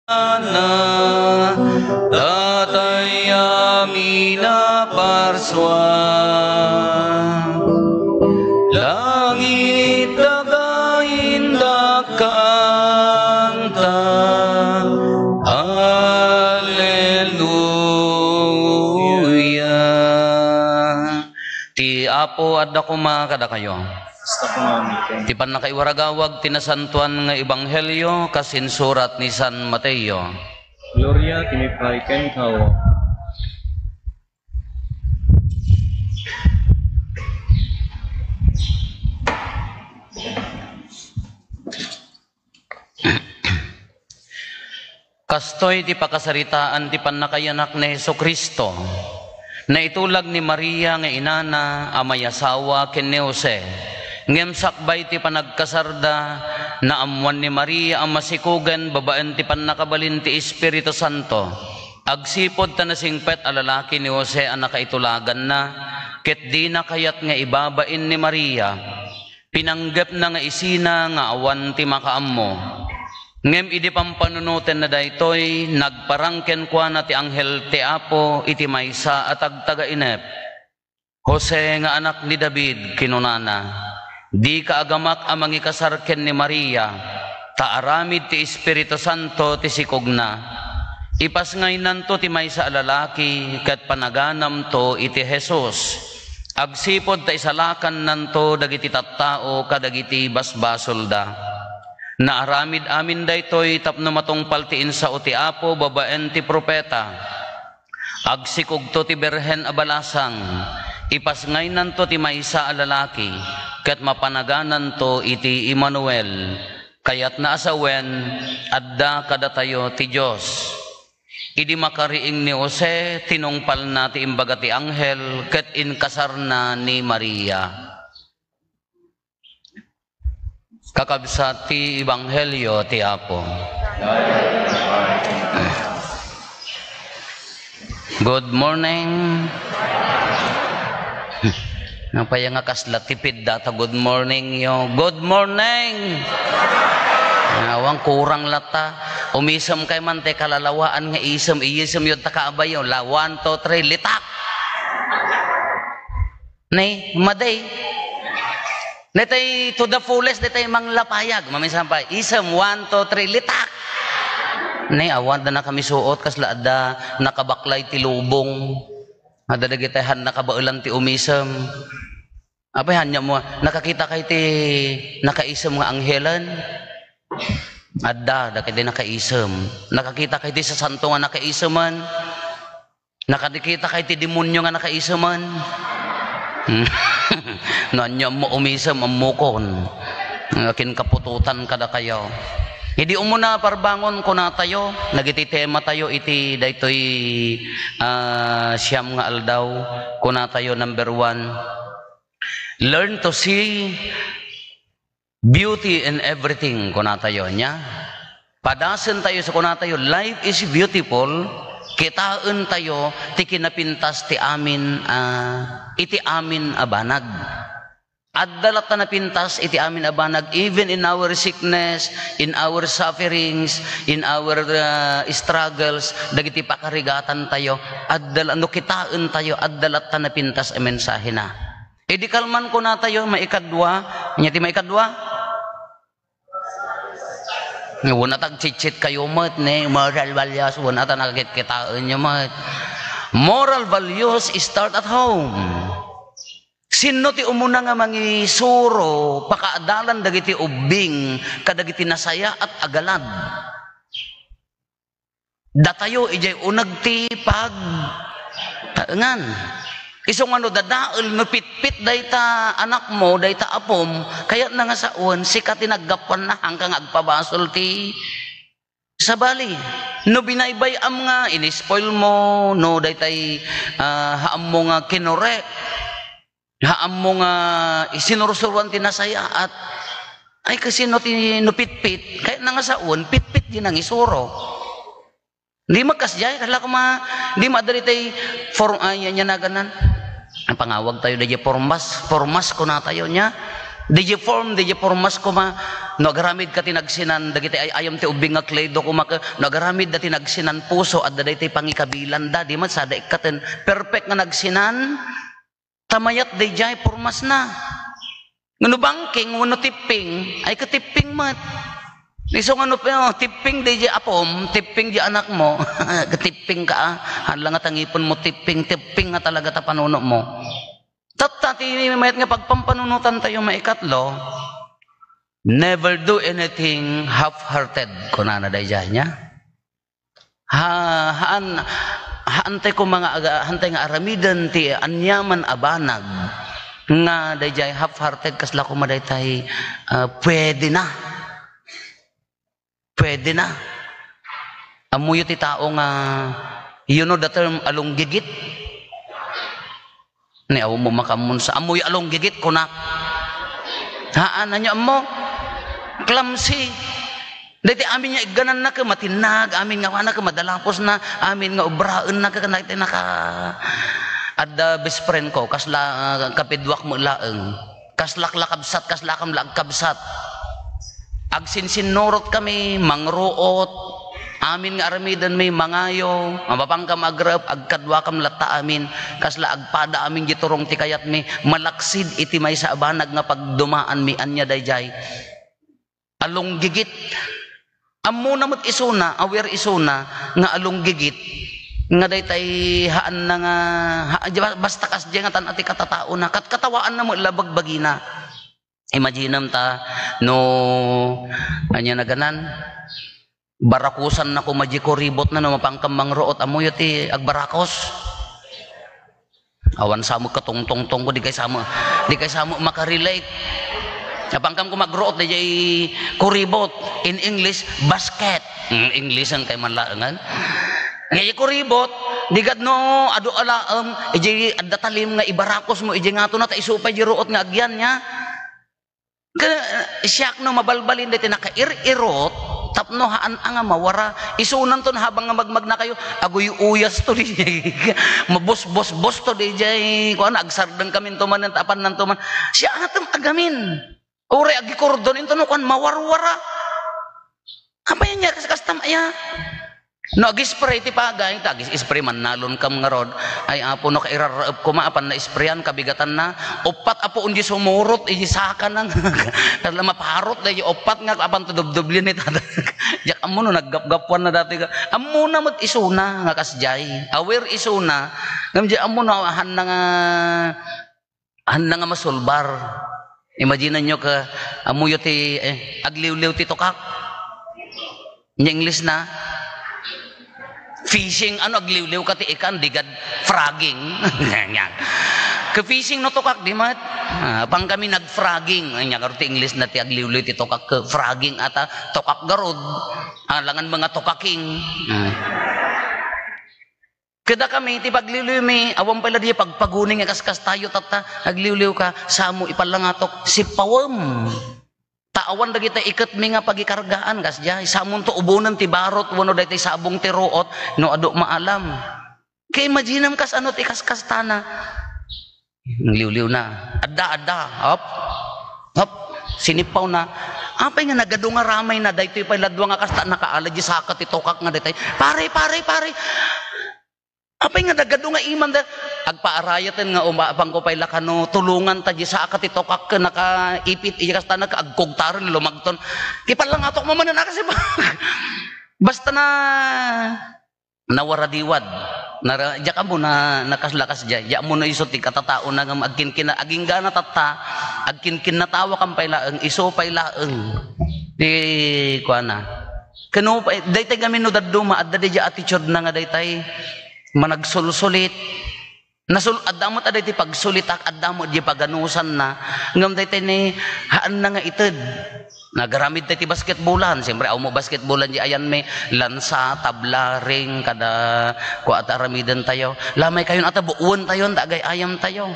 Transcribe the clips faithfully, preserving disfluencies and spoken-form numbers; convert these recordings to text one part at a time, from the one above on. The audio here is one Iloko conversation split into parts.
Ana, Tatay a minaparsua, langit daga indak kanta. Alleluia. Ti Apo adda koma kadakayo. Basta kumamin. Ti pannakaiwaragawag ti nasantoan nga ebanghelio kas insurat ni San Mateo. Gloria ti maipaay kenka, Apo. Kastoy ti pakasaritaan ti pannakayanak ni Jesu-Cristo. Naitulag ni Maria nga inana a mayasawa ken ni Jose. Ngem sakbay ti panagkasarda, naammoan ni Maria a masikogen babaen ti pannakabalin ti Espiritu Santo. Agsipud ta nasingpet a lalaki ni Jose a nakaitulaganna, ket dina kayat nga ibabain ni Maria. Pinanggepna nga isina nga awan ti makaammo. Ngem idi pampanunotenna daytoy, nagparang kenkuana ti anghel ti Apo iti maysa a tagtagainep. "Jose nga anak ni David," kinunana, "dika agamak a mangikasar ken ni Maria, ta aramid ti Espiritu Santo ti sikogna. Ipasngaynanto ti maysa a lalaki ket panaganamto iti Jesus. Agsipud ta isalakannanto dagiti tattao kadagiti basbasolda." Naaramid amin daytoy tapno matungpal ti insao ti Apo babaen ti profeta. Agsikogto ti birhen a balasang, ipasngaynanto ti maysa a lalaki, ket mapanagananto iti Emmanuel. Kayatna a sawen, adda kadatayo ti Dios. Idi makariing ni Jose, tinungpalna ti imbaga ti anghel ket inkasarna ni Maria. Kakabsat ti ebanghelio ti Apo. Good morning. Napaya nga kasla tipid data good morning yo. Good morning. Awan kurang latta. Umisem kay man te kalalawaan nga isem, iyisem yo ta kaabayo. La, one, two, three, litak. Nay, maday. Daytay to the fullest, daytay manglapayag. Maminsan pa, isem, one, two, three, litak. Nay, awan da nakami suot, kasla adda nakabaklay ti lubong. Adda dagitay han nakabaelan ti umisem. Apay, hanya mo, nakakita kay ti nakaisem nga anghelen? Adda, dagiti nakaisem. Nakakita kay ti sasanto nga nakaiseman? Nakadikita kay ti demonyo nga nakaiseman? No, anya mo umisem, ammokon. Akin kaputotan kadakayo. Idi umuna parbangon, kunatayo, nagiti tema tayo iti daytoy, ah, siam nga aldaw. Kunatayo, number one, learn to see beauty in everything, kunatayo, nya. Padasen tayo sa kunatayo, life is beautiful, kitaen tayo ti kinapintas ti amin, ah, iti amin a banag. Adda latta napintas iti amin a banag, even in our sickness, in our sufferings, in our, ah, struggles, dagiti pakarigatan tayo, adda la-, no kitaen tayo, adda latta napintas a mensahena. Idi kalman kunatayo, maikadua, nya ti maikadua? Wen a tagchitchit kayo met, ne, moral values, wen a ta nakakitkitaenyo met. Moral values start at home. Sinno ti umuna nga mangisuro, pakaadalan dagiti ubbing kadagiti nasayaat a galad? Datayo idiay uneg ti pagtaengan. Isu nga no dadael, no pitpit dayta anakmo, dayta apom, kayatna nga sawen, sika ti naggapuanna, haanka nga agpabasol ti sabali. No binaybay-am nga, in-spoil mo, no daytay, ah, haammo nga kinurek, haammo nga isinursuruan ti nasayaat. Ay, kasino ti no pitpit? Kayatna nga sawen, pitpit ti nangisuro. Di makasdiay, kasla koma, di maadda ditay form, ay, yan, yan naganan. Ang pangawag tayo, dayjay formas, formas kunatayo nya. Diay form, diay pormas koma, no agaramid ka ti nagsinan, dagiti ay-ayam ti ubbing nga clay doh koma, no agaramid da ti nagsinan puso, adda daytoy pangikabilanda, di met sada ikkaten, perfect nga nagsinan, ta mayat daydiay pormasna. Ngano bangking, wenno tipping, ay ka tipping met. Isu nga no, oh, tipping daydiay apom, tipping di anakmo, tipping ka, ah. Hala nga tangipenmo, tipping, tipping nga talaga ta panunomo. Tatta ti mayat nga pagpampanunotan tayo, maikatlo, "Never do anything half-hearted," kunana daydiay niya. Ha, haan, haantay ko mga aga-, haantay nga aramiden ti aniaman a banag nga daydiay half-hearted, kasla koma daytay, ah, pwede na. Pwede na. Ammoyo ti tao nga, you know the term alunggigit? Ni, awan mo makaammo sa, ammoyo alunggigit, kunak. Haan, ania ammo? Clumsy. Daytoy amin nga iggananna ket matinnag, amin nga wana ket madalaposna, amin nga obraenna ket naka-, naka-, adda best friend ko, kasla, ah, kapiduak met laeng. Kaslak la kabsat, kaslakam la agkabsat. Agsinsinnurotkami, mangruot, amin nga aramidenmi, mangayo, mapapangkam agrep, agkaduakam latta amin, kasla agpada amin di turong ti kayatmi, malaksid iti maysa a banag nga pagdumaanmi, ania daydiay? Alunggigit. Ammona met isuna, aware isuna, nga alunggigit, nga daytay haan na nga, ha, di ba, basta kasdiay nga tan-, ti katataona, kat-, katawaanna met la bagbagina. Imaginem ta, no, ania naganan, barakusanna koma di kuribotna no mapangkam mangruot, ammoyo ti agbarakos? Awan sa met katungtungtong ko, di kay sa met, di kay sa met makarelate. Napangkam ko magruot, daydiay kuribot. In English, basket. Hmm, English ang kay manlaengan. Daydiay kuribot, di gadno, adu alaem, idiay adda talim nga ibarakos mo, idiay ngato na, ta isu pay di ruot nga agyan niya. Ka-, siak no mabalbalin daytoy nakair-irot, tapno haan a nga mawara. Isunanto no habang nga magmagnakayo, aguy-uyas to di. Mabusbosbos to di jay. Kuan, agsardeng kami to man, apan nanto man. Siak atem agamin. Uray agikurdon, into no kuan, mawarwara. Apay ania, kas-, kastam aya? No, ag-spray ti pagay, ta ag-spray, mannalon kam ngarud. Ay, Apo, no, kairarraep koma, apan na-sprayan, kabigatanna. Uppat, Apo, undi sumurot, iji saka nang. Kasla maparot, da, iji uppat nga, apan to dubdubli ni tada. Diak ammo no, naggapgapuan na dati ka. Ammo na met isuna, nga kasjay. Aware isuna. Ngem di ammo no, ahan na nga, Haan na nga masulbar. Imagine nyo ka, ammoyo ti, eh, agliwliw ti tukak. Nya English na, fishing, ano, agliwliw ka ti ikan, di gad frogging. Nya. Ka fishing no tukak, di met? Ah, pang kami nag-frogging. Nya, garo ti English na ti agliwliw ti tukak, ka frogging ata, tukak garud. Alangan mga tukaking. Ah. Kadakami, ti pagliwliwmi, awan pay la di pagpaguni nga kaskas tayo, tatta, agliwliw ka, samo ipalangatok, sipawem. Ta awan dagita iketmi nga pagikargaan, kasdiay, samonto ubonen ti barot, wenno daytoy sabong ti ruot, no adu maalam. Ka-imaginem kas ano ti kaskastana. Agliwliw na. Adda, adda. Hop. Hop. Sinipaw na. Apay nga nagadu nga ramay na, daytoy pay ladwa nga kasta, nakaala di saka ti tukak nga daytoy. Pare, pare, pare. Apay nga nagadu nga imam da, agpaarayaten nga uma-, apang ko pay la kano, tulongan ta di saka ti tukak ken nakaipit, iya kasta naka-, agkugtaren, lumagton. Ti palangatok mamanen, akasi ba? Basta na, nawaradiwad. Nara-, diak ammo na, nakaslakas diay. Diak ammo no isu ti katataona ngem agkinkina-, aginggana tatta, agkinkinnatawa kam pay laeng, isu pay laeng. Ti kuana. Kano pay, daytay ngamin no dadduma, adda diay attitude na nga daytay managsulsulit. Nasul-, adda met a daytay pagsulitak, adda met diay paganusanna. Ngem daytay ni, haan na nga ited. Nagaramid tay ti basketbolan. Siyempre, awan mo basketbolan di ayan mi lansa, tabla, ring, kada kua ta aramiden tayo. Lamay kayon ata, buuan tayon, ta agay-ayam tayo.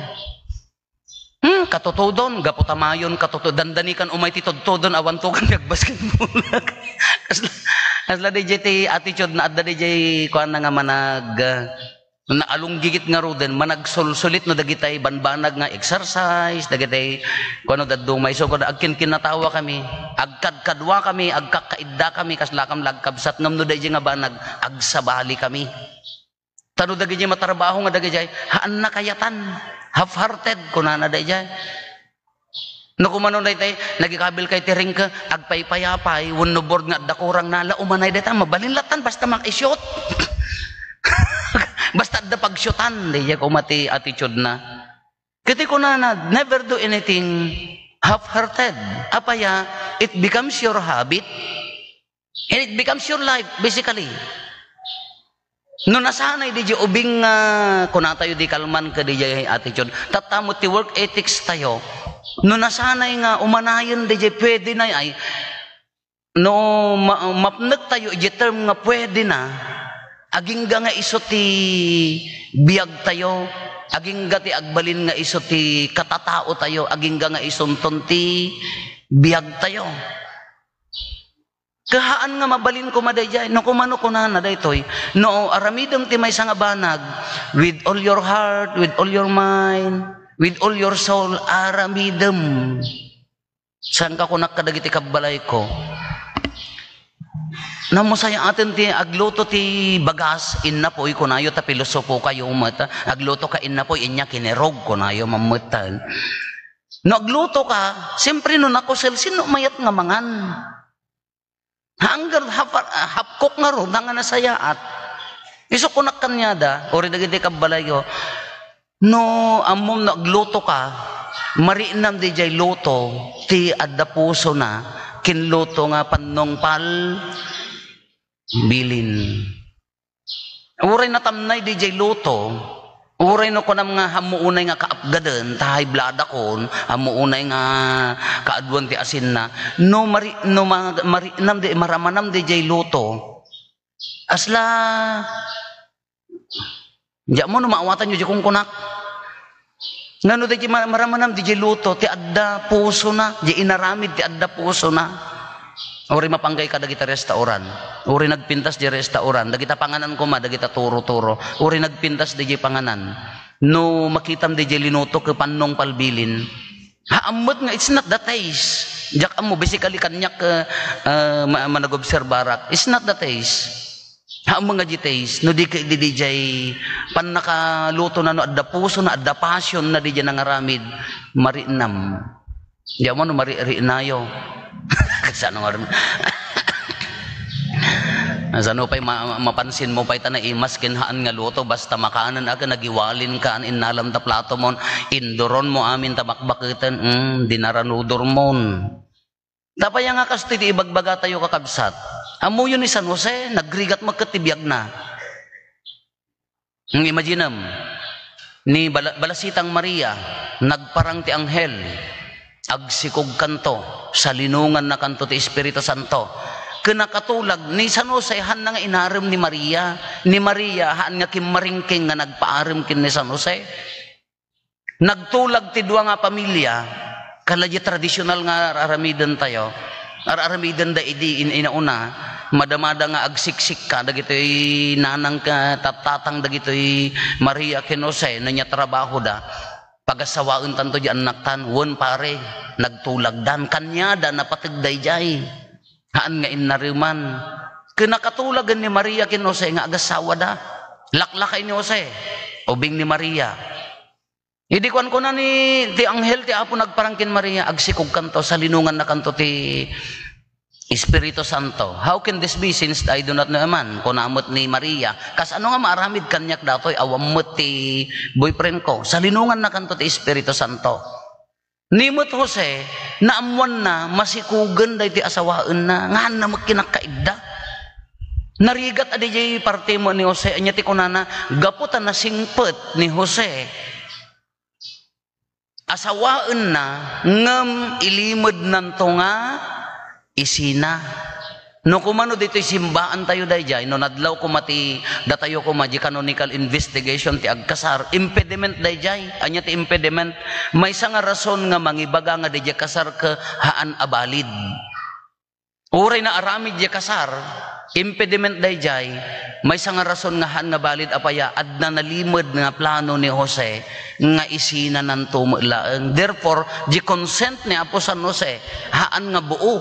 Hmm, katutudon, gapu ta mayon, katutu-, dandani kan umay ti tudtudon, awan to kan nagbasketball. Kasla, kasla di jay ti attitude na adda di jay kuan na nga manag, ah, Naalunggigit ngaruden, managsulsulit no dagitay banbanag nga exercise, dagitay kuano dadduma. Isu kuno, agkinkinatawa kami, agkadkadua kami, agkakkaidda kami, kasla kam la agkabsat, ngem no daydiay nga banag, agsabali kami. Ta no dagiti matrabaho nga dagijay, haan na kayatan, half-hearted, kunana dayjay. No kumano daytay, nagikabil kay ti ringke, agpaypayapay, wenno board nga adda kurangna, la umanay dayta, mabalin latan, basta makaisut. Basta adda pagsiutan, dayjay koma ti attitude na. Kiti kunana, never do anything half-hearted. Apaya, it becomes your habit. And it becomes your life, basically. No nasanay dayjay ubing nga, kunatayo di kalman ka dayjay attitude. Tatta met ti work ethics tayo. No nasanay nga umanayen dayjay, pwede na ay. No ma-, mapnek tayo iti term nga pwede na, agingga nga isu ti biag tayo, agingga ti agbalin nga isu ti katatao tayo, agingga nga isunton ti biag tayo. Kahaan nga mabalin koma dayjay. No kumano kunana daytoy, no aramidem ti maysa nga banag, with all your heart, with all your mind, with all your soul, aramidem. Saan ka kunak kadagiti kabbalayko? Namusayaaten ti agluto ti bagas, innapoy, kunayo, ta pilosopo kayo met. Agluto ka, innapoy, inya kinirog, kunayo, mammetan. No agluto ka, siyempre no nakusel, sino mayat nga mangan? Hanggang hap-, hapkok nga ro, nga nasayaat. Isu kunak kaniada, uri dagiti kabbalayko, no ammom no agluto ka, marinam dayjay luto, ti adda pusona, ken luto nga pannong pal bilin. Uray natamnay dayjay luto, uray no kunam nga ammo unay nga kaapgaden, ta high blood akon, ammo unay nga kaaduan ti asinna, no mari-, no ma-, marinam di, maramanam dayjay luto. Asla, diak mo no maawatanyo di kunkunak. Ngano dayjay ma-, maramanam dayjay luto, ti adda pusona, di inaramid ti adda pusona. Uri mapanggay ka dagita restaurant. Uri nagpintas di restaurant. Dagita panganan koma, dagita turo-turo. Uri nagpintas dayjay panganan. No makitam dayjay linuto, ke pannong palbilin. Haan met nga it's not the taste. Diak ammo, basically, kaniak, eh, eh, ma-, managobserbarak. It's not the taste. Haan met nga di taste, no di ka, di, dayjay pannakaluto na, no adda puso na, adda passion na, dayjay nangaramid, marinam. Diak mo, no, mari-, rinayo. Kasano nga rin? Sano pay ma-, ma-, mapansin mo pay ta naimas ken haan nga luto, basta makanen a ken nagiwalin ka, innalam ta plato mon, induron mo amin ta bakbaketen, mm, dinaranudor mon. Tapay nga kastoy ti ibagbaga tayo, kakabsat. Ammoyo ni San Jose, nagrigat met ket ti biagna. Ngem imaginem, ni Bala-, Balasitang Maria, nagparang ti anghel, agsikogkanto, salinongannakanto ti Espiritu Santo. Ken nakatulag, ni San Jose, haanna nga inarem ni Maria. Ni Maria, haan nga kimmaringking nga nagpaarem ken ni San Jose. Nagtulag ti dua nga pamilia, kala di tradisyonal nga ar-aramiden tayo. Ar-aramiden da idi in-, inauna, madamada nga agsiksikka dagitoy nanang ka, tattatang dagitoy Maria ken Jose, no nia trabaho da. Pagasawaen tanto di annaktan, wen pare, nagtulagdan. Kaniada, napateg dayjay. Haan nga innareman. Ken nakatulagen ni Maria ken Jose nga agasawada. Laklakay ni Jose, ubing ni Maria. Idi kuan kuna ni, ti anghel ti Apo nagparang ken Maria, "Agsikogkanto, salinongannakanto ti Espiritu Santo." "How can this be, since I do not know a man?" kuna met ni Maria. "Kasano nga maaramid kaniak datoy? Awan met ti boyfriend ko." "Salinongannakanto ti Espiritu Santo." Ni met Jose, naammoanna, masikogen daytoy asawaenna, nga haanna met kinakkaidda. Narigat a diay parte met ni Jose, ania ti kunana, gapu ta nasingpet ni Jose, asawaenna, ngem ilimednanto nga isina. No kumano ditoy simbaan tayo dayjay, no nadlaw koma ti datayo koma di canonical investigation ti agkasar, impediment dayjay. Ania ti impediment? Maysa nga rason nga mangibaga nga dayjay kasar ket haan a balid. Uray naaramid diay kasar, Impediment dayjay, maysa nga rason nga haan nga valid apay a adda nalimed nga plano ni Jose nga isinananto met laeng. Therefore, di consent ni Apo San Jose, haan nga buo.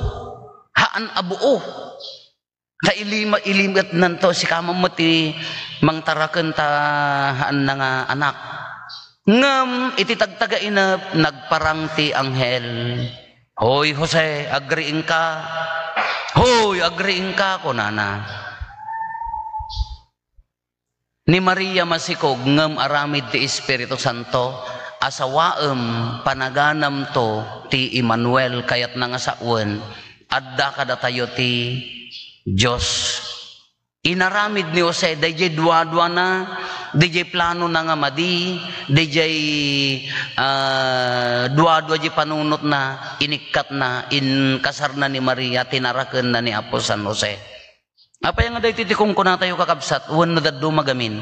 Haan a buo. Ta ilima-, ilimetnanto, sika man met ti mangtaraken ta haanna nga anak. Ngem iti tagtagainep, nagparang ti anghel. "Hoy, Jose, agriingka. Hoy, agriingka," kunana. Ni Maria masikog ngem aramid ti Espiritu Santo, asawaem, panaganamto ti Emmanuel, kayatna nga sawen, adda kadatayo ti Dios. Inaramid ni Jose, dayjay duaduana, dayjay planona nga madi, dayjay, ah, duadua jay panunotna, inikkatna, inkasarna ni Maria, tinarakenna ni Apo San Jose. Apay nga daytoy ti kunkunatayo, kakabsat, wenno dadduma gamin?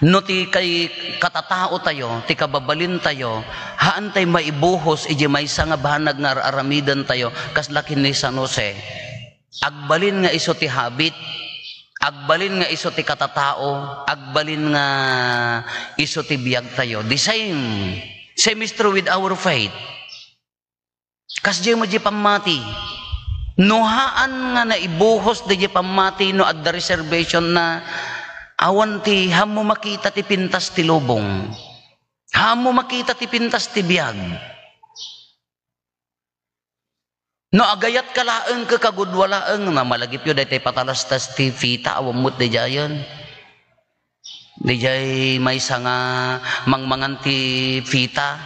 No ti kay katataotayo, ti kababalintayo, haantay maibuhos iti maysa nga banag nga ar-aramidentayo, kasla ken ni San Jose. Agbalin nga isu ti habit, agbalin nga isu ti katatao, agbalin nga isu ti biagtayo. The same, same is true with our faith. Kasdiay met diay pammati. No haan nga naibuhos diay pammati, no adda reservation na, awan ti, haanmo makita ti pintas ti lubong. Haanmo makita ti pintas ti biag. No agayatka laeng ket kagudua laeng, na malagipyo daytoy patalastas ti fita, awan met daydiayen. Daydiay maysa nga mangmangan ti fita,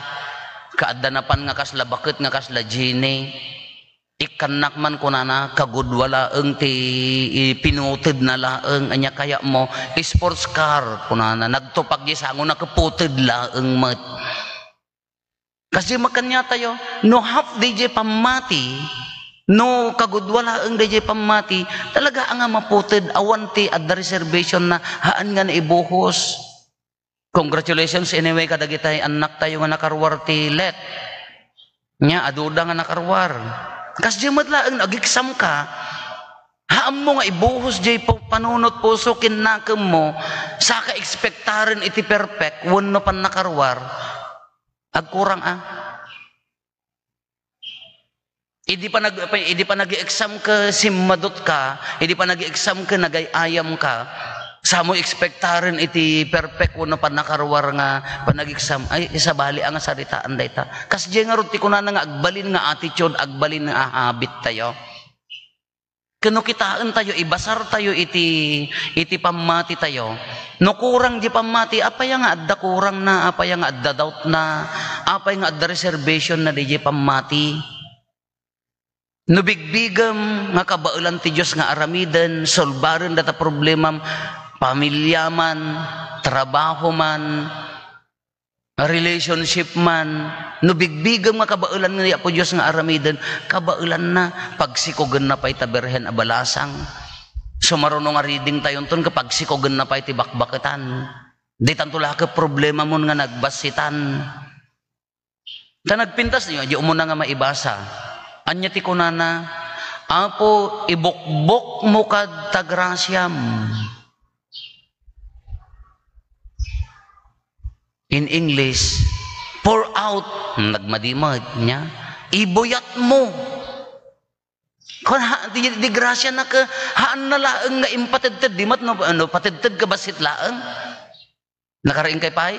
kaadda napan nga kasla baket nga kasla genie. Ikkannak man kunana, kagudua laeng ti ipinutedna laeng, ania kayatmo, sports car, kunana, nagtupag diay sangona ket puted laeng met. Kasdiay met kaniatayo, no half dayjay pammati, no kagudua laeng dayjay pammati, talaga a nga maputed, awan ti adda reservation na, haan nga naibuhos. Congratulations anyway kadagitay annaktayo nga nakaruar ti let. Nia, aduda nga nakaruar. Kasdiay met laeng no ag-exam ka, haanmo nga ibuhos jay pu-, panunot puso ken nakemmo, saka ekspektaren iti perfect wenno pannakaruar. Agkurang a. Idi panag-, idi panag-exam ka, simmadot ka, idi panag-exam ka, nagay-ayam ka, samo ekspektaren iti perfect wenno pannakaruar nga panag-exam. Ay, sabali a nga saritaan dayta. Kasdiay ngarud ti kunana nga agbalin nga attitude, agbalin nga habit tayo. Ken no kitaentayo, ibasartayo iti, iti pammatitayo. No kurang di pammati, apay nga adda kurangna, apay nga adda doubtna, apay nga adda reservation na di pammati. No bigbigem nga kabaelan ti Dios nga aramiden, solbaren data problemam, pamilya man, trabaho man, relationship man, no bigbigem nga kabaelan ni Apo Dios nga aramiden, kabaelanna, pagsikogenna pay ta Birhen a balasang. Sumaruno nga reading tayonton, kapagsikogenna pay ti bakbaketan. Ditanto la ket problemamon nga nagbassitan. Ta nagpintas, di, di umuna nga maibasa. Ania ti kunana, "Apo, ibukbokmo kad ta grasiam." In English, "Pour out." Nagmadi met, nia, "Ibuyatmo." Kun ha, di, di grasia na ka, haan na laeng nga impatedted, di met no, ano, patedted ka bassit laeng. Nakariing kay pay?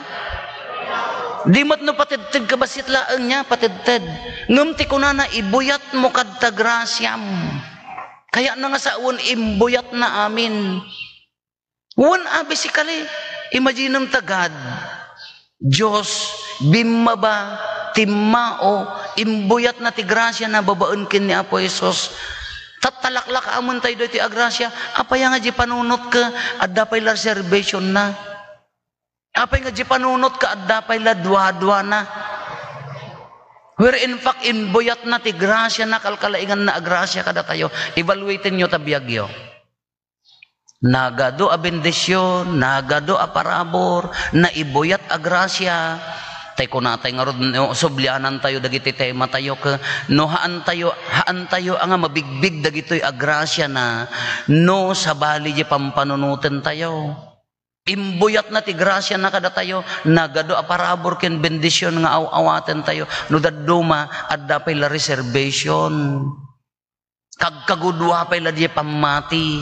Di met no patedted ka bassit laeng nia, patedted. Ngem ti kunana, "Ibuyatmo kad ta grasiam." Kayatna nga sawen, imbuyatna amin. Wen a, basically, imaginem ta God, Dios, bimmaba, timmao, imbuyatna ti grasiana babaen ken ni Apo Jesus. Tattalaklakamen tayo daytoy a grasia. Apay nga di panunotka, adda pay la reservationna. Apay nga di panunotka, adda pay la duaduana. Where in fact, imbuyatna ti grasiana, kalkalainganna a grasia kadatayo. Evaluatenyo ta biagyo. Nagadu a bendision, nagadu a parabur, naibuyat a grasia, Tay kunatay ngarud, no, sublianantayo dagiti tematayo, ke-, no haantayo, haantayo a nga mabigbig dagitoy a grasiana, no sabali diay pampanunotentayo. Imbuyatna ti grasiana kadatayo, nagadu a parabur ken bendision nga aw-awatentayo, no dadduma, adda pay la reservation. Kagkagudua pay la diay pammati,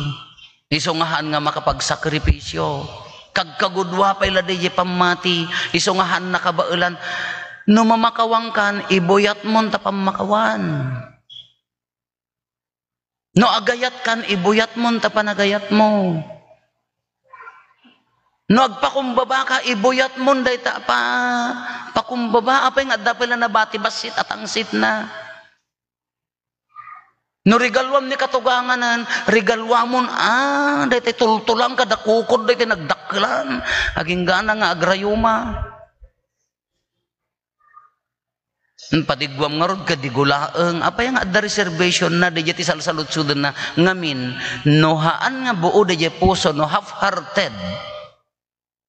isu nga haan nga makapagsakripisio. Kagkagudua pay la diay pammati, isu nga haan nakabaelan. No mamakawankan, ibuyatmon ta pammakawan. No agayatkan, ibuyatmon ta panagayatmo. No agpakumbabaka, ibuyatmon dayta pa-, pakumbaba. Apay nga adda pay la nabati bassit a tangsitna. No regaluam ni katuganganan, regaluamon, ah, daytay tultulang kada kukod daytay nagdakkelan. Aginggana nga agrayuma. Padiguam ngarud ket di gulaeng. Apay nga adda reservation na, daydiay ti salsaludsodenna. Ngamin, no haan nga buo daydiay puso, no half-hearted,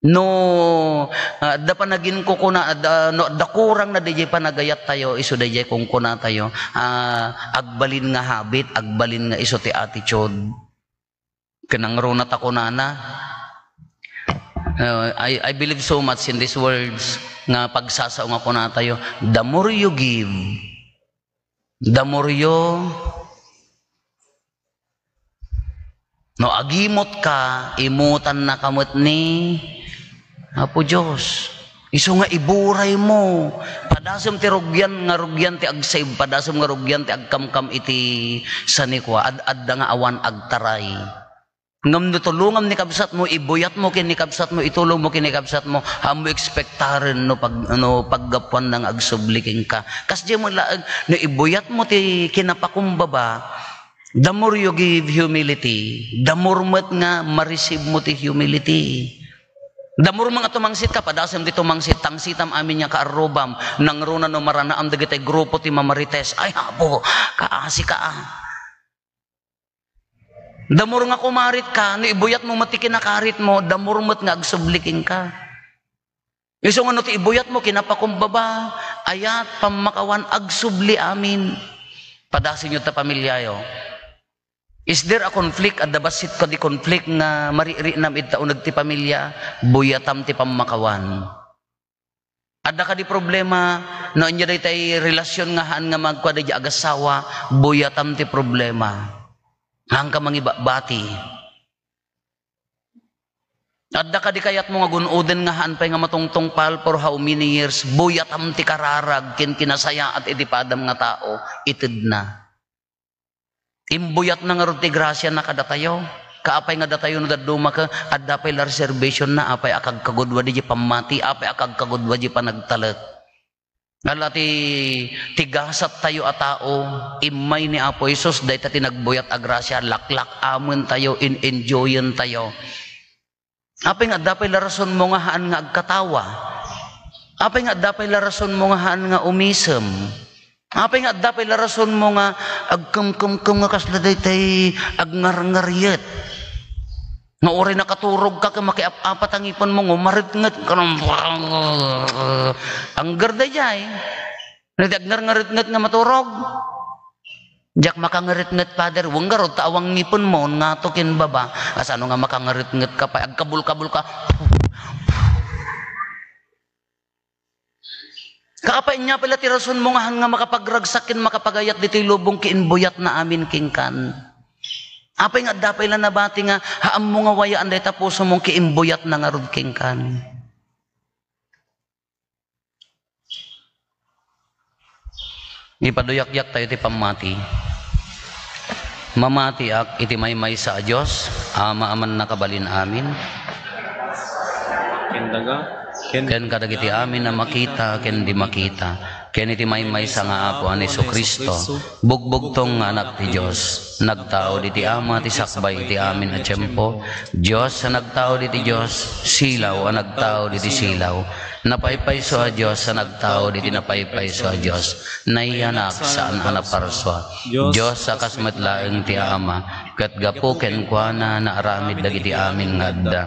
no, ah, adda panaginkukuna, adda, no, adda kurangna daydiay panagayattayo, isu daydiay kunkunatayo, ah, agbalin nga habit, agbalin nga isu ti attitude. Kinangruna ta kunana, uh, I, I believe so much in these words nga pagsasao nga kunatayo, "The more you give, the more you," no, agimot ka, imutan na ka met ni Apo Dios. Isu nga iburay mo. Padasem ti rugian nga rugian ti agsave, padasem nga rugian ti agkamkam iti sanikua, ad-adda nga awan agtaray. Ngem no tulongam ni kabsatmo, ibuyatmo ken ni kabsatmo, itulongmo ken ni kabsatmo, haanmo ekspektaren no pag-, no paggapuanna nga agsubli kenka. Kasdiay met laeng, no ibuyatmo ti kinapakumbaba, the more you give humility, the more met nga ma-receive mo ti humility. The more nga tumangsit ka, padasem ti tumangsit, tangsitam amin nga kaarrubam, nangruna no maranaam dagiti grupo ti mamarites. Ay, Apo, kaasi ka, ah. The more nga kumarit ka, no ibuyat mo met ti kinakarit mo, the more met nga agsubli kenka. Isu nga no ti ibuyat mo, kinapakumbaba, ayat, pammakawan, agsubli amin. Padasenyo ta pamilyayo. Is there a conflict? Adda bassit kadi conflict nga mariknam ita uneg ti pamilya? Buyatam ti pammakawan. Adda kadi problema, no ania daytay relasyon nga haan nga magkua daydi agassawa, buyatam ti problema. Haanka mangibabbati. Adda kadi kayatmo nga gun-oden nga haan pay nga matungtungpal for how many years, buyatam ti kararag ken kinasayaat iti padam nga tao, itedna. Imbuyatna ngarud ti grasiana kadatayo. Kaapay nga datayo no dadduma ket adda pay la reservationna, apay a kagkagudua diay pammati, apay a kagkagudua diay panagtalek. Ala ti, ti gasattayo a tao, immay ni Apo Jesus, dayta ti nagbuyat a grasia, laklak-amentayo, in-enjoyentayo. Apay nga adda pay la rasonmo nga haan nga agkatawa? Apay nga adda pay la rasonmo nga haan nga umisem? Apay nga adda pay la rasonmo nga agkemkemkem nga kasla daytay agngarngaryet? Nga uray nakaturog ka ket makiap-apat a ngipenmo, ngumaretnget ka. Angger daydiay. Daytay agngarngaretnget nga maturog. Diak makangaretnget, Father. Wen ngarud ta awan ngipenmo, ngato ken baba. Kasano nga makangaretnget ka pay? Agkabulkabul ka. Kaapay, ania pay la ti rasonmo nga haan nga makapagragsak ken makapagayat ditoy lubong ket imbuyatna amin kenkan? Apay nga adda pay la nabati nga haanmo nga wayaan dayta pusomo ket imbuyatna ngarud kenkan? Ipaduyakyak tayo ti pammati. Mamatiak iti maymaysa a Dios, Ama a mannakabalin amin. Ken daga, ken ken kadagiti amin a makita ken di makita, ken iti maymaysa nga Apo a ni Jesu-Cristo, bugbugtong nga Anak ti Dios, nagtaud iti Ama ti sakbay iti amin a tiempo, Dios a nagtaud iti Dios, silaw a nagtaud iti silaw, Napaypayso a Dios a nagtao diti napaypayso a Dios, nayanak saan a naparsua. Dios a kas met laeng ti Ama, ket gapu kenkuana naaramid dagiti amin nga adda.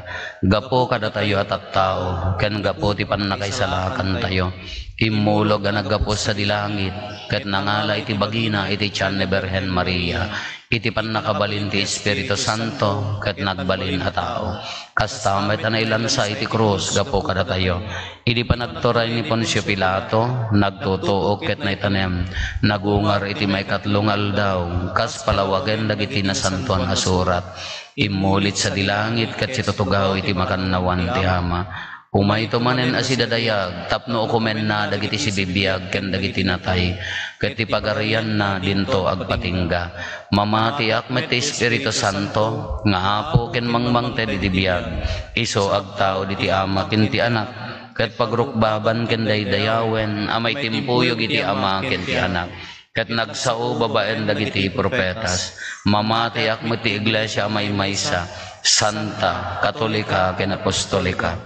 Gapu kadatayo a tattao, ken gapu ti pannakaisalakantayo, immulog a naggapu sadi langit, ket nangala iti bagina iti tian ni Birhen Maria, iti pannakabalin ti Espiritu Santo, ket nagbalin a tao. Kasta met a nailansa iti krus gapu kadatayo. Idi panagturay ni Poncio Pilato, nagtutuok ket naitanem, nagungar iti maikatlo nga aldaw, kas palawagen dagiti Nasantoan a Surat. Immulit sadi langit ket situtugaw iti makannawan ti Ama. Umayto manen a sidadayag tapno ukomenna dagiti sibibiag ken dagiti natay, ket ti pagarianna dinto agpatingga. Mamatiak met ti Espiritu Santo nga Apo ken mangmangted iti biag. Isu agtaud iti Ama ken ti Anak, ket pagrukbaban ken daydayawen a maitimpuyog iti Ama ken ti Anak, ket nagsao babaen dagiti profetas. Mamatiak met ti iglesia a maymaysa, santa, katolika, ken apostolika.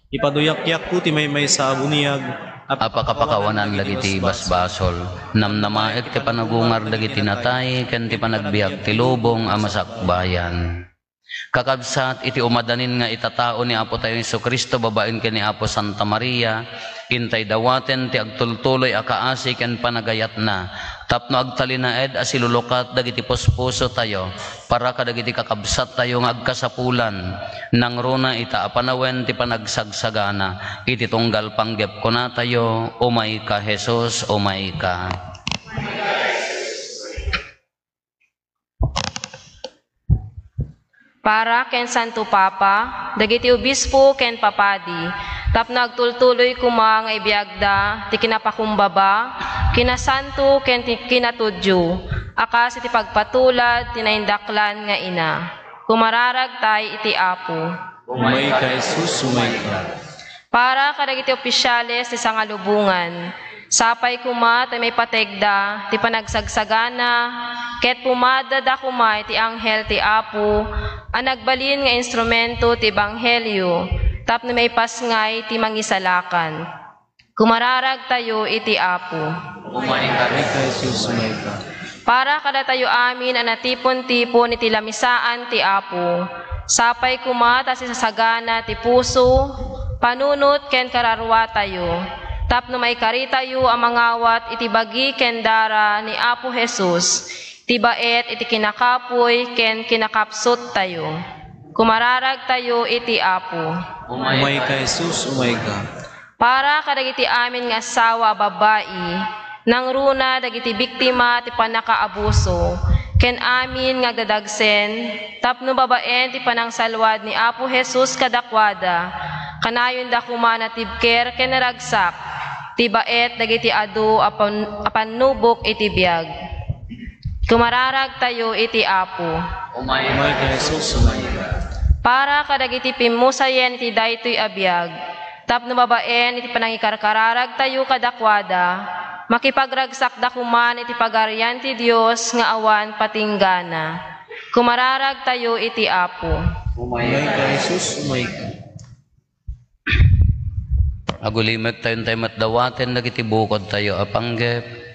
Ipaduyakyakko ti maymaysa a buniag a pakapakawanan dagiti basbasol. Namnamaek ti panagungar dagiti natay ken ti panagbiag ti lubong a masakbayan. Kakabsat, iti umadanin nga itatao ni Apo tayo Jesu-Cristo babaen ken ni Apo Santa Maria, intay dawaten ti agtultuloy a kaasi ken panagayatna, tapno agtalinaed a silulukat dagiti puspuso tayo para kadagiti kakabsat tayo nga agkasapulan, nangruna ita a panawen ti panagsagsagana iti tunggal panggep kunatayo, Umayka, Jesus, umayka. Para ken Santo Papa, dagiti obispo ken papadi, tapno agtultuloy koma nga ibiagda ti kinapakumbaba, kinasanto ken ti kinatudyo, a kas iti pagpatulad ti naindaklan nga ina. Kumararagtay iti Apo. Umayka, Jesus, umayka. Para kadagiti opisiales ti sangalubongan, sapay koma ta maipategda ti panagsagsagana, ket pumadada koma iti anghel ti Apo a nagbalin nga instrumento ti ebanghelio tapno maipasngay ti mangisalakan. Kumararagtayo iti Apo. Umayka, Jesus, umayka. Para kadatayo amin a natipon-tipon iti lamisaan ti Apo, sapay koma ta sisasagana ti puso, panunot ken kararuatayo, tapno maikaritayo a mangawat iti bagi ken dara ni Apo Jesus, ti baet iti kinakapuy ken kinakapsuttayo. Kumararagtayo iti Apo. Umayka, Jesus, umayka. Para kadagiti amin nga asawa a babbai, nangruna dagiti biktima ti pannakaabuso, ken amin nga agdadagsen, tapno babaen ti panangsalwad ni Apo Jesus kadakuada, kanayonda koma natibker ken naragsak ti baet dagiti adu a pan-, a pannubok iti biag. Kumararagtayo iti Apo. Umayka, Jesus, umayka. Para kadagiti pimmusayen iti daytoy a biag, tapno babaen iti panangikarkararagtayo kadakuada, makipagragsakda koman iti Pagarian ti Dios nga awan patinggana. Kumararagtayo iti Apo. Umayka, Jesus, umayka. Agulimek tayo, intay met dawaten dagiti bukodtayo a panggep.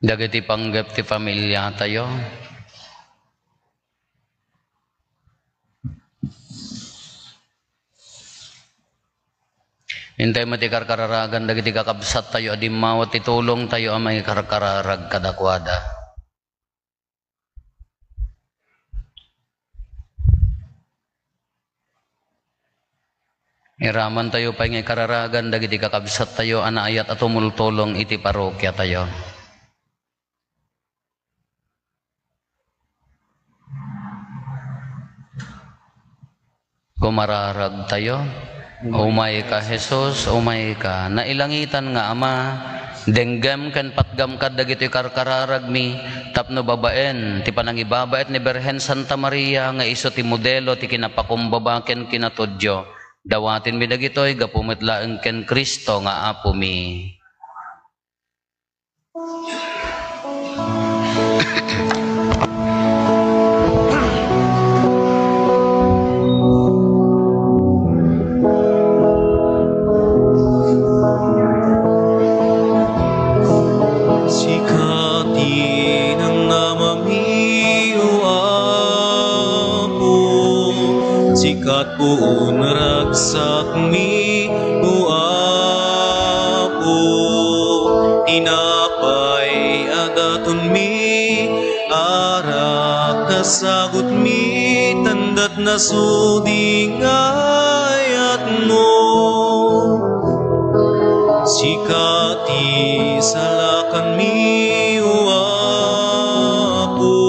Dagiti panggep ti familiatayo. Intay met ti karkararagan dagiti kakabsattayo a dimmawa ti tulongtayo a mangikarkararag kadakuada. Iramantayo pay nga ikararagan dagiti kakabsattayo a naayat a tumultulong iti parokiatayo. Kumararagtayo. Umayka, Jesus, umayka. Nailangitan nga Ama, denggem ken patgam kad dagitoy karkararagmi, tapno babaen ti panangibabaet ni Birhen Santa Maria nga isu ti modelo ti kinapakumbaba ken kinatudyo. Dawatenmi dagitoy gapu met laeng ken Cristo nga Apomi. Kat puon ragsakmi, O Apo, tinapay a datonmi, arak a sagutmi, tandat nasudi nga ayatmo. Sika ti salakanmi, O Apo,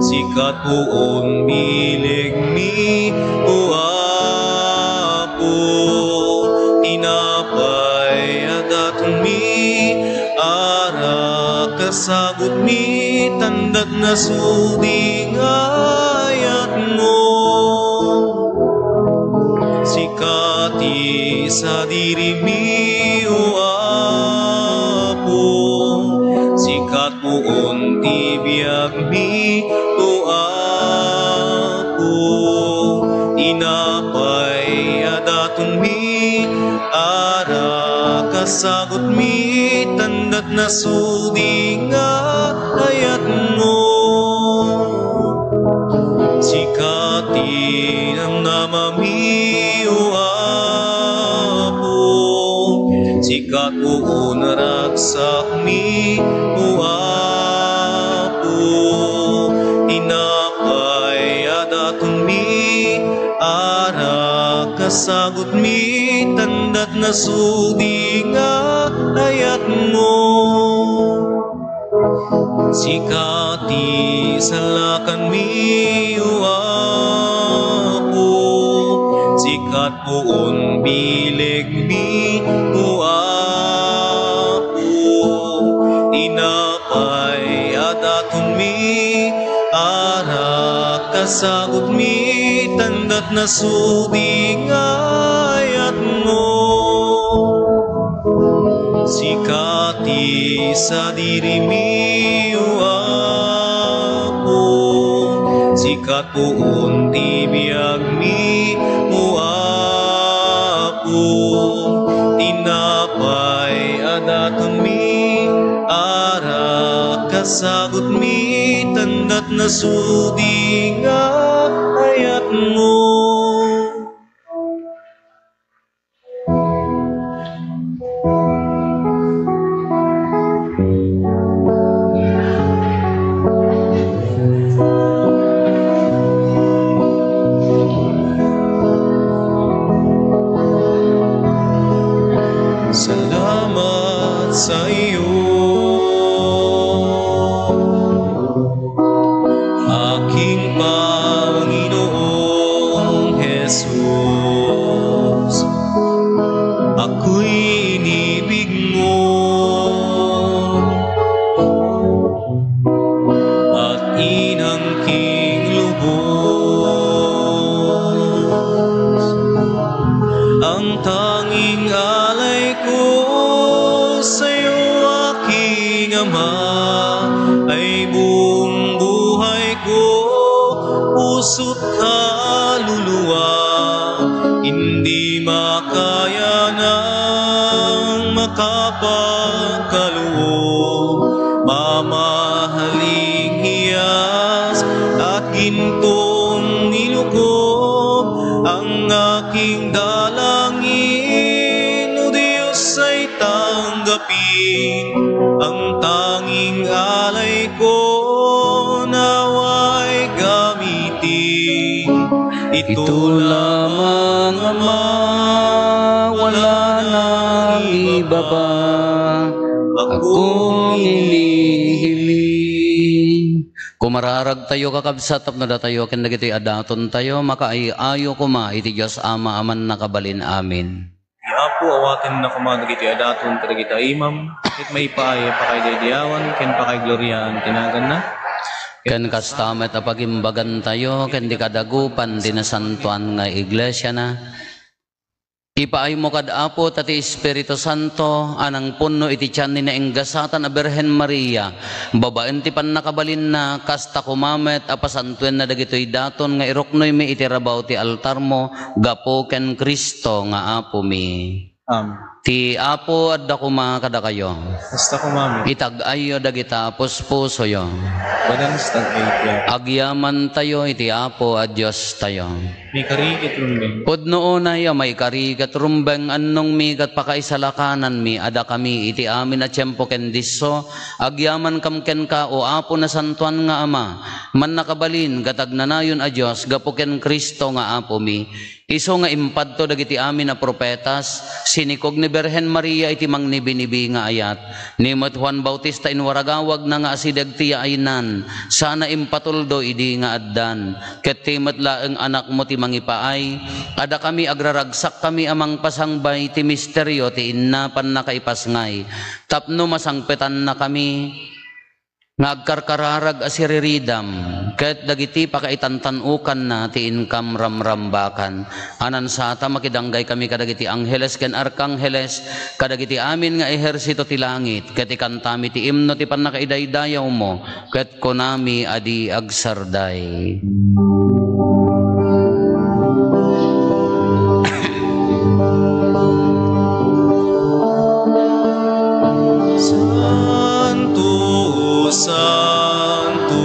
sika puon bilegmi, O Apo, tinapay a datonmi, arak a sagutmi, tandat nasudi nga ayatmo. Sika ti sadirimi, O Apo, sika puon ti biagmi, O Apo, tinapay a datonmi, arak a sagutmi, tandat nasudi nga ayatmo. Sika ti namnamami, O Apo, sika puon ragsakmi, O Apo, tinapay a datonmi, arak a sagutmi, tandat nasudi nga ayatmo. Sika ti salakanmi, O Apo, sika puon bilegmi, O Apo, tinapay a datonmi, arak a sagutmi, tandat nasudi nga ayatmo. Sika ti sadirimi, O Apo, sika puon ti biagmi, O Apo, tinapay a datonmi, arak a sagutmi, tandat nasudi nga ayatmo. Salamat sa iyo, aking Panginoong Jesus. Ako'y inibig mo at inangking lubos. Ang tanging alay ko sa'yo, aking Ama, ay buong buhay ko, puso't kaluluwa. Hindi makaya ng makapagkaloob, mamahaling hiyas at gintong nilukob. Ang aking dalangin, O Diyos, ay tanggapin. Ang tanging alay ko nawa'y gamitin. Ito lamang, Ama, wala nang iba pa akong hinihiling. Kumararagtayo, kakabsat, tapno datayo ken dagitoy a datontayo makaay-ayo koma iti Dios Ama a Mannakabalin. Amen. Ti Apo, awatenna koma dagiti a daton kadagiti a imam, ket maipaay a pakaidaydayawan ken pakaigloriaan ti naganna. Ken kasta met a pagimbagantayo ken di kadagupan ti nasantoan nga iglesiana. Ipaaymo kad Apo ta ti Espiritu Santo a nangpunno iti tian ni nainggasatan a Birhen Maria, babaen ti pannakabalinna, kasta koma met a pasantoenna dagitoy daton nga iruknoymi iti rabaw ti altarmo gapu ken Cristo nga Apomi. Amen. Ti Apo adda koma kadakayo. Kasta koma met. Itag-ayyo dagita puspusoyo. Agyamantayo iti Apo a Diostayo. Maikari ket rumbeng. Pudno unay a maikari ket rumbeng, annongmi ket pakaisalakananmi a dakami iti amin a tiempo ken disso, agyamankam kenka, O Apo, nasantoan nga Ama, mannakabalin ket agnanayon a Dios, gapu ken Cristo nga Apomi. Isu nga impadto dagiti amin a profetas, sinikog ni Birhen Maria iti mangnibinibi nga ayat. Ni met Juan Bautista inwaragawagna nga asideg ti yaaynan, sana impatuldo idi nga addan. Ket ti met laeng Anakmo ti mangipaay, a dakami agraragsakkami a mangpasangbay ti misterio ti inna pannakaipasngay, tapno masangpetannakami nga agkarkararag a siriridam, ket dagiti pakaitantan-okanna ti inkam ramrambakan. Anansata, makidanggay kami kadagiti angheles ken arkangheles, kadagiti amin nga ehersito ti langit, ket ikantami ti imno ti pannakaidaydayawmo, ket kunami a di agsarday. Santo, santo,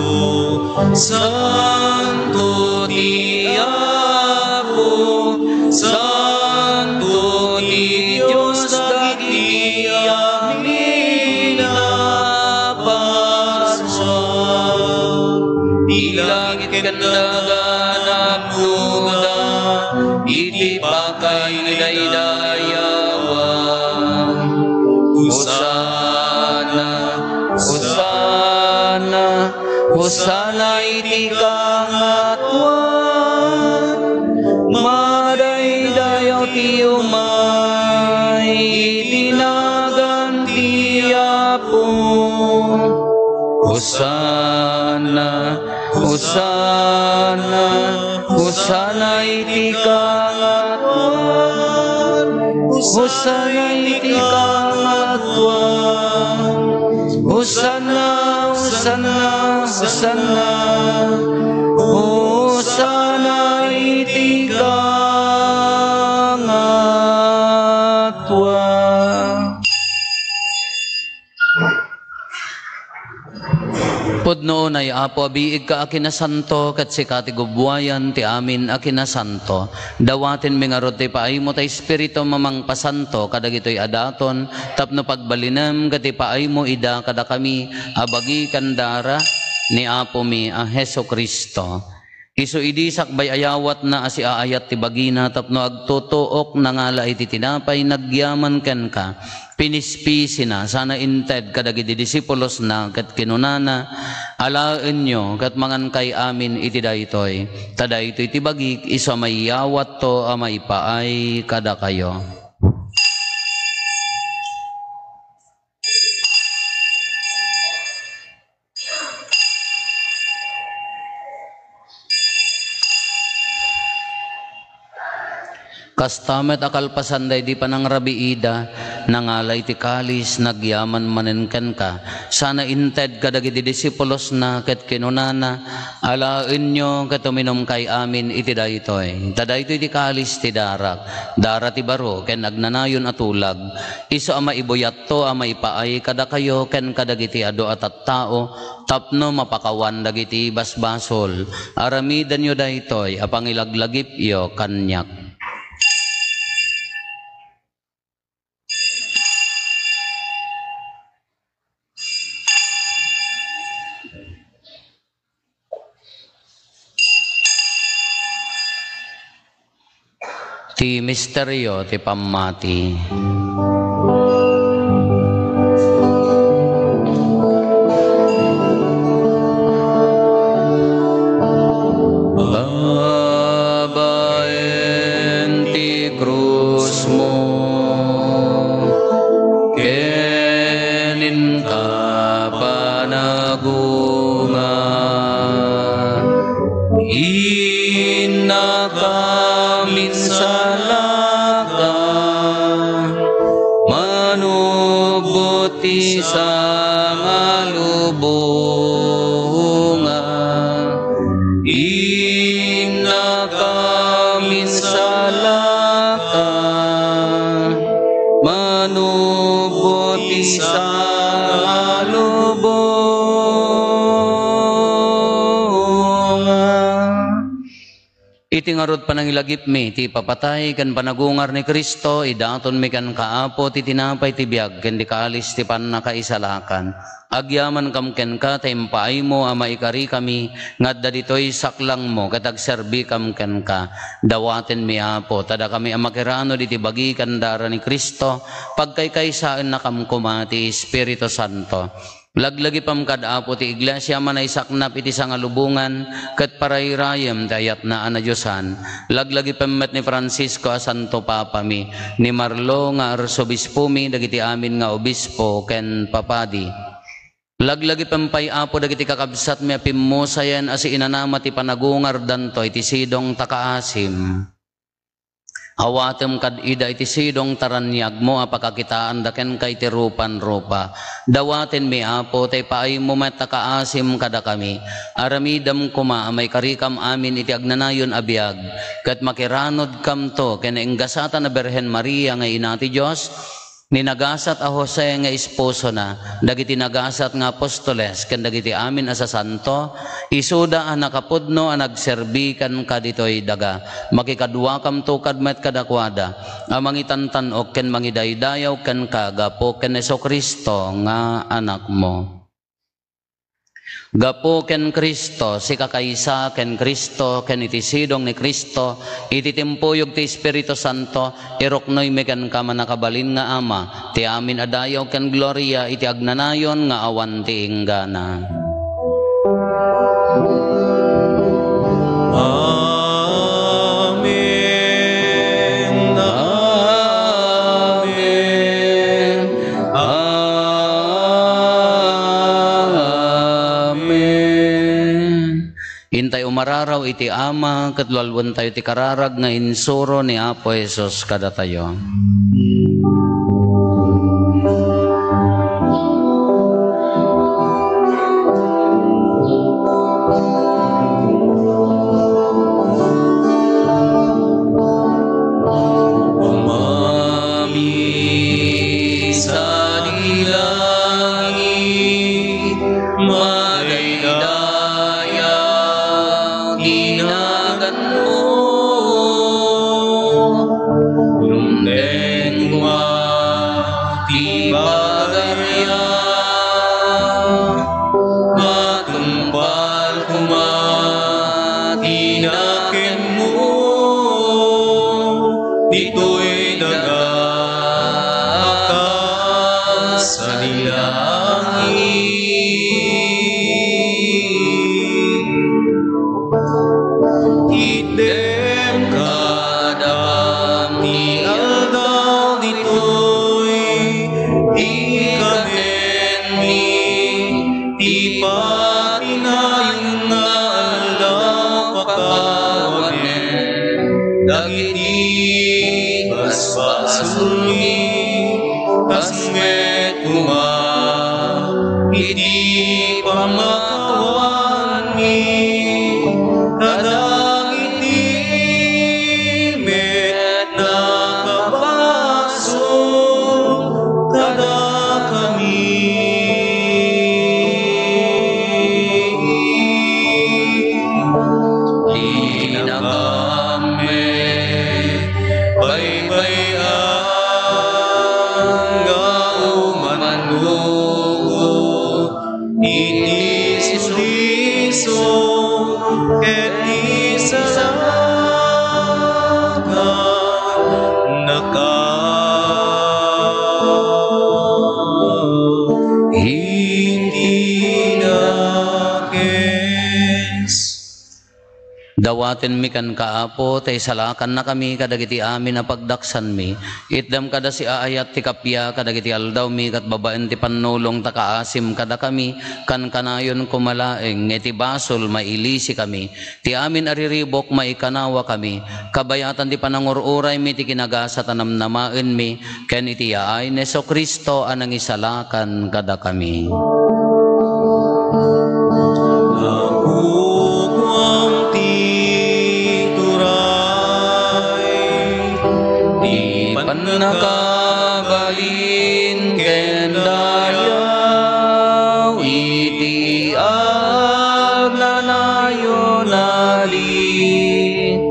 santo ti Apo, santo ti Dios dagiti amin a bansa. Ti langit ken daga napnoda iti pakaidaydayawan. Hosanna, Hosanna, Hosanna iti kangatoan. Madaydayaw ti umay iti nagan ti Apo. Hosanna, Hosanna, Hosanna iti kangatoan. Hosanna iti kangatoan. Hosanna, Hosanna, Hosanna. Hosanna iti kangatoan. Pudno unay, Apo, a biigka a kinasanto, ket sika ti gubbuayan ti amin a kinasanto. Dawatenmi ngarud ti paaymo ta Espiritum a mangpasanto kadagitoy a daton, tapno pagbalinem ket ipaaymo ida kadakami a bagi ken dara ni Apomi a Jesu-Cristo. Isu idi sakbay a yawatna a siaayat ti bagina tapno agtutuok, nangala iti tinapay, nagyaman kenka, pinispisina, sana inted kadagiti disipulosna, ket kinunana, Alaenyo ket mangankay amin iti daytoy, ta daytoy ti bagik, isu a maiyawatto a maipaay kadakayo. Kasta met a kalpasan daydi panangrabiida, nangala iti kalis, nagyaman manen kenka, sana inted kadagiti disipulosna, ket kinunana, Alaenyo ket uminumkay amin iti daytoy. Ta daytoy ti kalis ti darak, dara ti baro ken agnanayon a tulag, isu a maibuyatto a maipaay kadakayo ken kadagiti adu a tattao, tapno mapakawan dagiti basbasol. Aramidenyo daytoy a pangilaglagipyo kaniak. Ti misterio ti pammati. Babaen ti krusmo ken inka panagunga, innaka minsalaka, manubbot ti sangalubonga, innaka minsalaka, Iti ngarud panangilagipmi ti ipapatay ken panagungar ni Cristo, idatonmi kenka, Apo, ti tinapay ti biag ken ti kalis ti pannakaisalakan. Agyamankam kenka ta impaaymo a maikarikami nga adda ditoy saklangmo ket agserbikam kenka. Dawatenmi, Apo, ta dakami a makiranud iti bagi ken dara ni Cristo, pagkaykaysaennakam koma ti Espiritu Santo. Laglagipem kad Apo ti Iglesia a manaysaknap iti sangalubongan ket parayrayem ti ayatna a nadiosan. Laglagipem met ni Francisco a Santo Papami, ni Marlo nga Arsobispomi, dagiti amin nga obispo ken papadi. Laglagipem pay, Apo, dagiti kakabsatmi a pimmusayen a siinanama ti panagungardanto iti sidong ta kaasim. Awatem kad ida iti sidong ta raniagmo a pakakitaanda kenka iti rupan-rupa. Dawatenmi, Apo, ta ipaaymo met a kaasim kadakami. Aramidem koma a maikarikam amin iti agnanayon a biag, ket makiranudkamto ken nainggasatan a Birhen Maria nga Ina ti Dios, ni nagasat a Jose nga esposona, dagiti nagasat nga apostoles, ken dagiti amin a sasanto, isuda a nakapudno a nagserbi kenka ditoy daga. Makikaduakamto kad met kadakuada a mangitantan-ok ken mangidaydayaw kenka gapu ken Jesu-Cristo nga Anakmo. Gapu ken Cristo, sika kaysa ken Cristo, ken iti sidong ni Cristo, iti timpuyog ti Espiritu Santo, iruknoymi kenka, mannakabalin nga Ama, ti amin a dayaw ken gloria iti agnanayon nga awan ti inggana. Amen. Amen. Amen. Intay umararaw iti Ama, ket lualuentayo ti kararag nga insuro ni Apo Jesus kadatayo. Umami sadi langit, madaydayaw ti naganmo. Lumteng koma ti pagarian, matungpal koma ti nakenmo ditoy daga a kas sadi langit. Itdem kadakam ti aldaw ditoy, ti kanenmi ti patinayon nga aldaw pakawanen dagiti basbasolmi, kas met koma iti pamakawanmi kadagiti met nakabasol kadakami. Dinakam met baybay-an nga umannukot iti suliso ket isalakannaka iti dakes. Dawatenmi kenka, Apo, ta isalakannakami kadagiti amin a pagdaksanmi. Itdem kada siaayat ti kappia kadagiti aldawmi ket babaen ti pannulong ta kaasim kadakami, kankanayon koma laeng nga iti basol mailisikami. Ti amin a riribuk maikanawakami, kabayatan ti panangur-uraymi ti kinagasat a namnamaenmi, ken iti yaay ni Jesu-Cristo a nangisalakan kadakami. Napupuam ti turay, ti pannakabalin ken dayaw iti agnanayon a langit.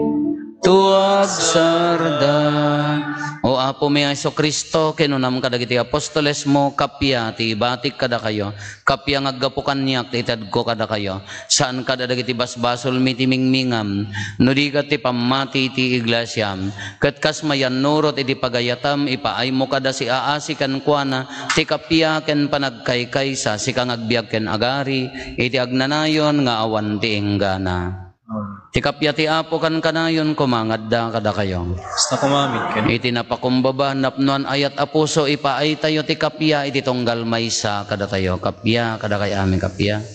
Apomi a Jesu-Cristo, kinunam kadagiti apostolesmo, kappia ti ibatik kadakayo, kappia nga aggapu kaniak ti itedko kadakayo. Saan kada dagiti basbasolmi ti mingmingam, no di ket ti pammati ti iglesiam. Ket kas mayannurot iti pagayatam, ipaaymo kada siaasi kenkuana ti kappia ken panagkaykaysa, sika nga agbiag ken agari iti agnanayon nga awan ti inggana. Ti kappia ti Apo kankanayon koma nga adda kadakayo. Kasta koma met kenka. Iti napakumbaba, napnoan, ayat a puso, ipaaytayo ti kappia iti tunggal maysa kadatayo. Kappia kadakayo amin, kappia.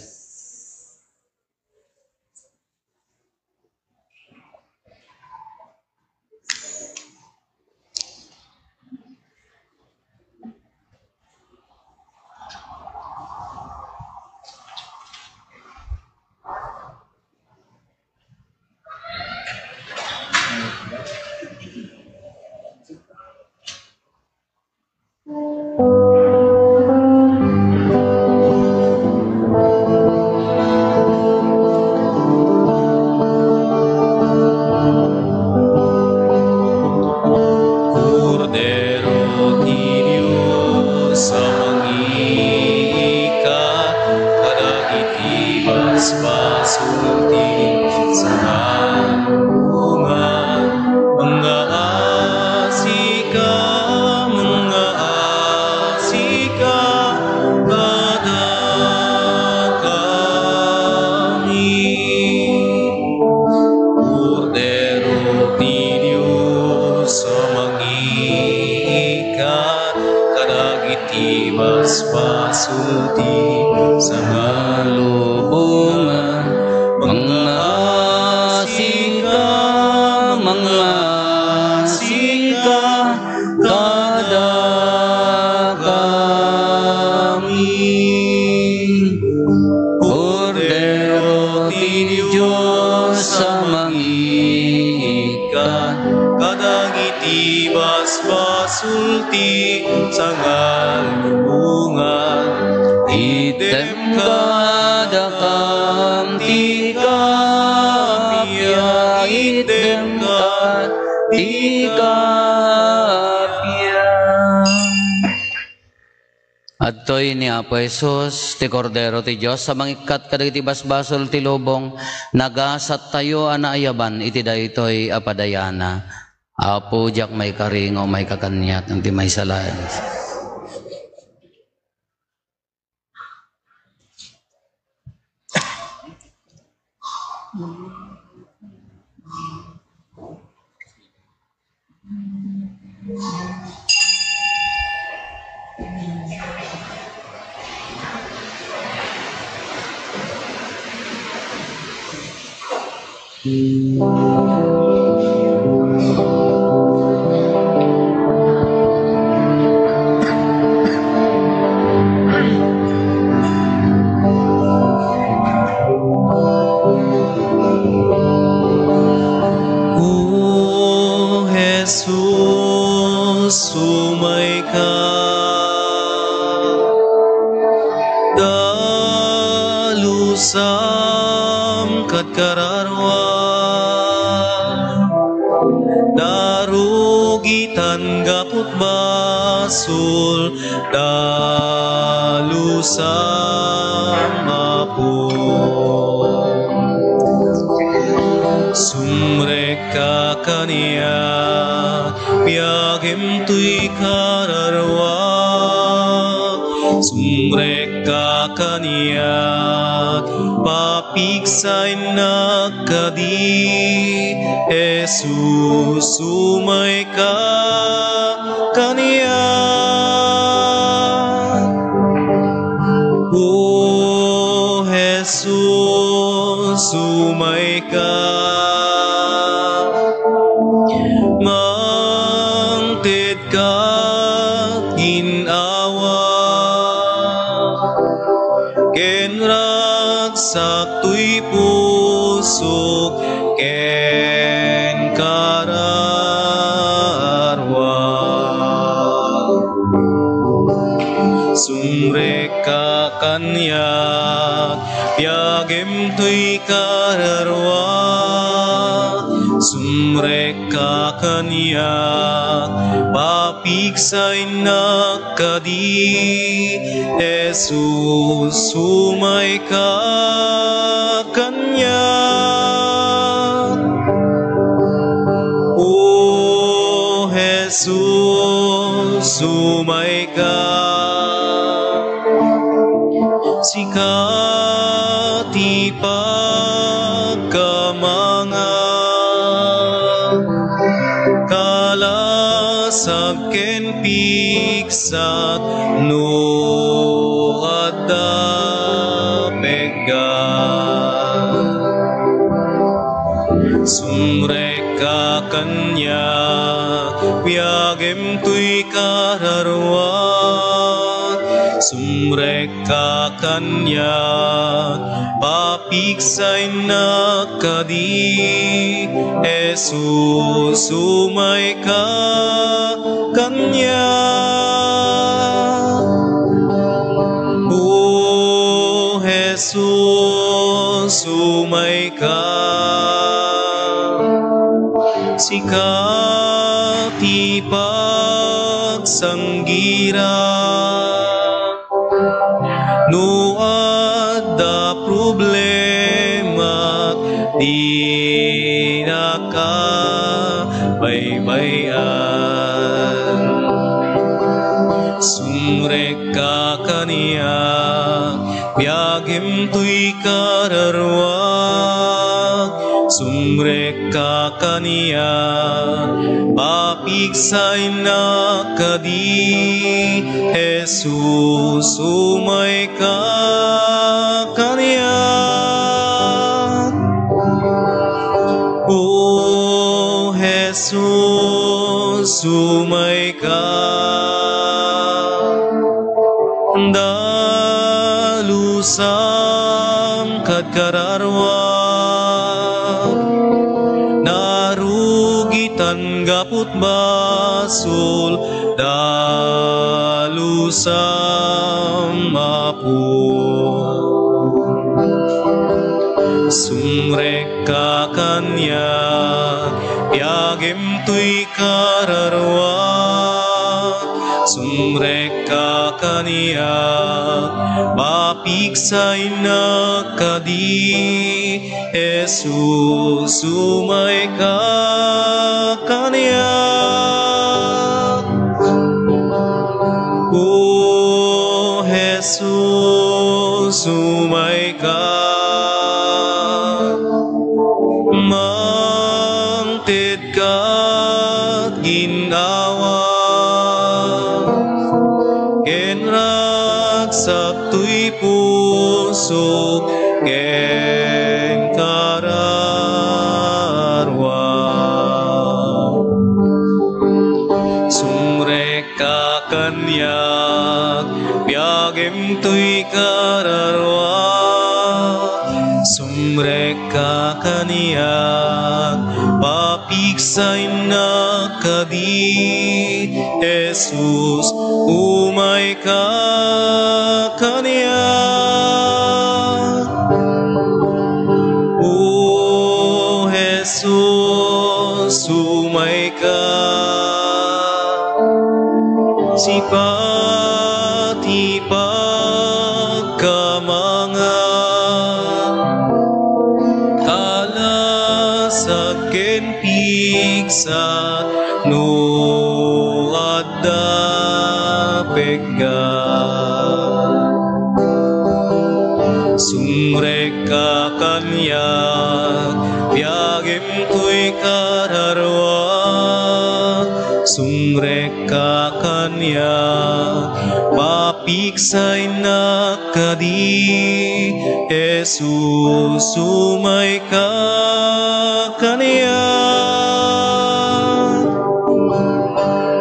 Kordero ti Dios a mangiikkat kadagiti basbasol ti sangabunga. Mangngaasika, mangngaasika kadakami. Kordero ti Dios a mangiikkat kadagiti basbasol ti sangalubongan. Mangngaasika, mangngaasika kadakami. Kordero ti Dios a mangiikkat kadagiti basbasol ti sangalubongan. Itdem kadakam ti kappia, itdem kad ti kappia. Adtoy ni Apo Jesus, ti Kordero ti Dios a mangikkat kadagiti basbasol ti lubong. Nagasattayo a naayaban iti daytoy a padayana. Apo, diak maikari nga umayka kaniak iti maysa laeng. O Jesus, umayka. Dalusam ket kararua, darugitan gaput basol, dalusam, Apo. Sumrekka kaniak, piagem toy kararua. Sumrekka kaniak, papigsaennak kadi. Jesus, umayka kaniak. O Jesus, umayka. Mangted ka, Ginawa, ken ragsak toy pusok ken kararua. Sumrekka kaniak, piagem toy kararua. Sumrekka kaniak, papigsainnak kadi, Jesus, umayka kaniak. O Jesus, umayka. Sika ti pagkamanga, kalasag ken pigsat no adda pegga. Sumrekka kaniak, biagem toy kararuak. Sumrekka kaniak, papigsainnak kadi, Jesus, umayka kaniak. O Jesus, umayka. Sika ti pagsanggirak. No adda problemak, dinaka baybay-an. Sumrekka kaniak, biagem toy kararuak. Sumrekka kaniak, papigsainnak kadi, Jesus, umayka kaniak. O Jesus, umayka. Dalusam kad kararuak, narugitan gaput basol, dalusam, Apo. Sumrekka kaniak, biagem toy kararuak. Sumrekka kaniak, papigsainnak kadi, Jesus, umayka kaniak. O Jesus, umayka. Mangted kad ginnawa, ken ragsak toy pusok ken kararuak. Sumrekka kaniak, biagem toy kararuak. Sumrekka kaniak, papigsainnak kadi, Jesus, umayka kaniak. O Jesus, umayka. Sika ti pagkamanga, kalasag ken pigsat no adda pegga. Sumrekka kaniak, biagem toy kararuak. Sumrekka kaniak, papigsainnak kadi, Jesus, umayka kaniak.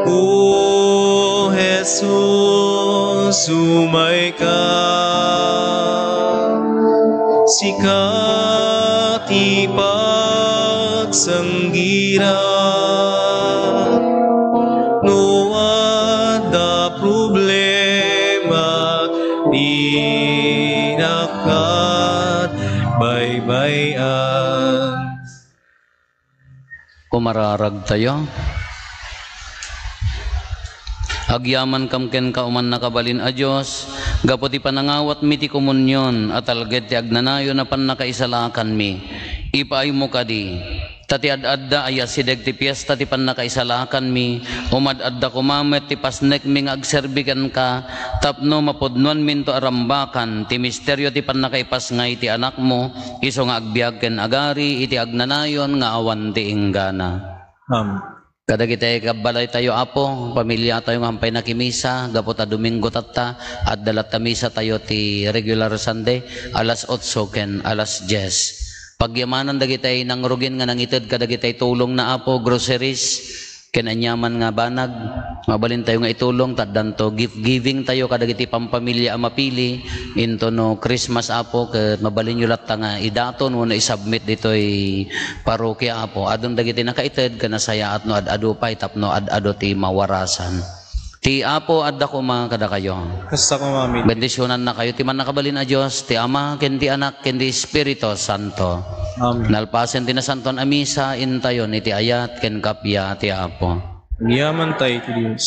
O Jesus, umayka. Sika ti pagsanggirak. No adda problema, dinakkat baybay-an. Umararagtayo. Agyamankam kenka, O mannakabalin a Dios, gapu ti panangawatmi ti komunion a talged ti agnanayon a pannakaisalakanmi. Ipaaymo kadi, ta ti ad-adda a yasideg ti fiesta ti pannakaisalakanmi, umad-adda koma met ti pasnekmi nga agserbi kenka, tapno mapudnoanminto a rambakan ti misterio ti pannakaipasngay ti Anakmo, isu nga agbiag ken agari iti agnanayon nga awan ti inggana. Amen. Kadagiti kabbalaytayo, Apo, pamiliatayo nga ampay nakimisa, gapu ta Domingo tatta, adda latta misatayo ti regular Sunday, alas otso ken alas dies. Pagyamanan dagiti nangrugin nga nangited kadagiti tulongna, Apo, groceries, ken aniaman nga banag, mabalintayo nga itulong, ta addanto gift giving tayo kadagiti pampamilya a mapili, into no Christmas, Apo, ket mabalinyo latta nga idaton wenno isubmit ditoy parokia, Apo. Adun dagiti nakaited ken nasayaat no ad-adu pay tapno ad-adu ti mawarasan. Ti Apo adda koma kadakayo. Kasta koma met. Bendisionannakayo ti Mannakabalin a Dios, ti Ama, ken ti Anak, ken ti Espiritu Santo. Amen. Nalpasen ti Nasantoan a Misa, intayon iti ayat ken kappia ti Apo. Agyaman tayo iti Dios.